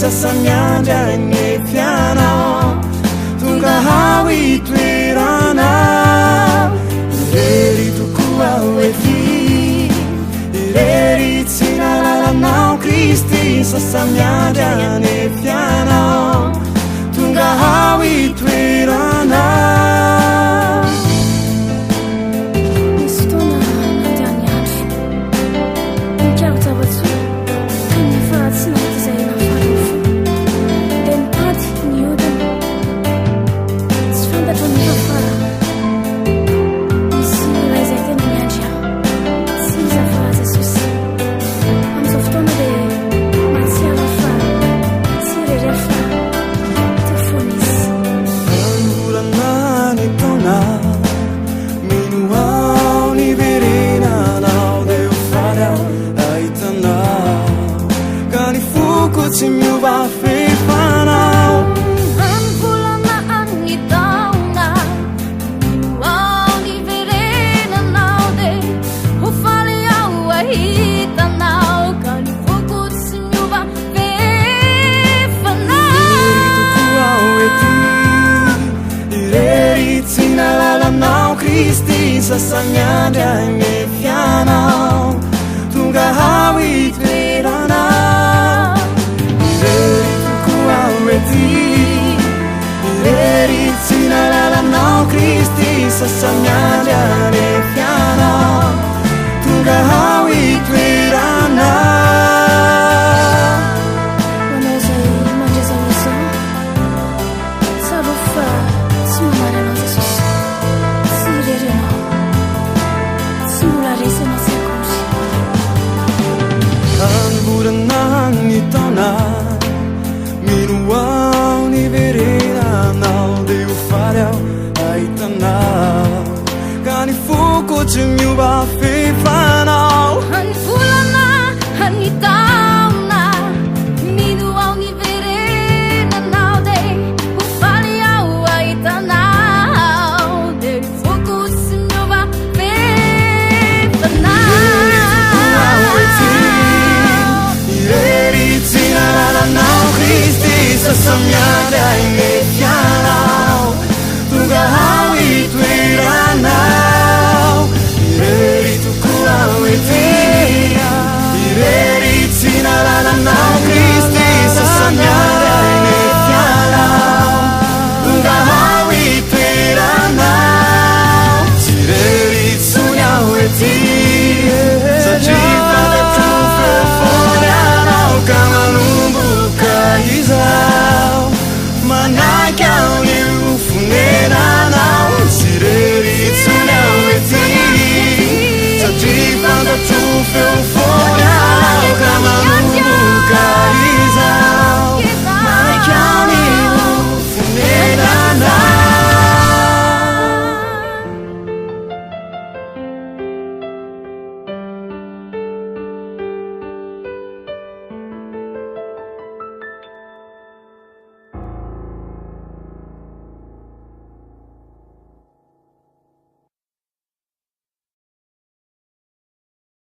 Sasa-miandry ahy nefa ianao tonga ao itoerana. Irery tokoa aho ety, irery tsy nahalala anao Kristy. Sasa-miandry ahy nefa ianao tonga ao itoerana. Nisy fotoana nandeha ny andro, nikaro-java-tsoa kanefa tsy nahita izay nahafaly ny fo. Dia nitady nihodina. Tsy fantatro anefa fa misy iray izay tena miandry ahy. Tsy iza fa Jesosy. Amin'izao fotoana dia mahatsiaro aho fa tsy irery aho fa teo foana Izy. Any volana any taona, mino aho niverenanao, dia ho faly aho ahitanao ka ny foko tsy miova fefanao. Any volana any taona, mino aho niverenanao, dia ho faly aho ahitanao ka ny foko tsy miova fefanao. Irery tokoa aho ety, irery tsy nahalala anao Kristy. Sasa-miandry ahy nefa ianao tonga ao itoerana. Irery tokoa aho ety, irery tsy nahalala anao Kristy. Sasa-miandry ahy nefa ianao tonga ao itoerana. Ho anao izay mandre izao izao, tsarovy fa tsy manary anao Jesosy. Tsy irery ianao. Tsy mbola resy ianao tsy akory. Any volana any taona, mino aho niverenanao, dia ho faly aho ahitanao ka ny foko tsy miova.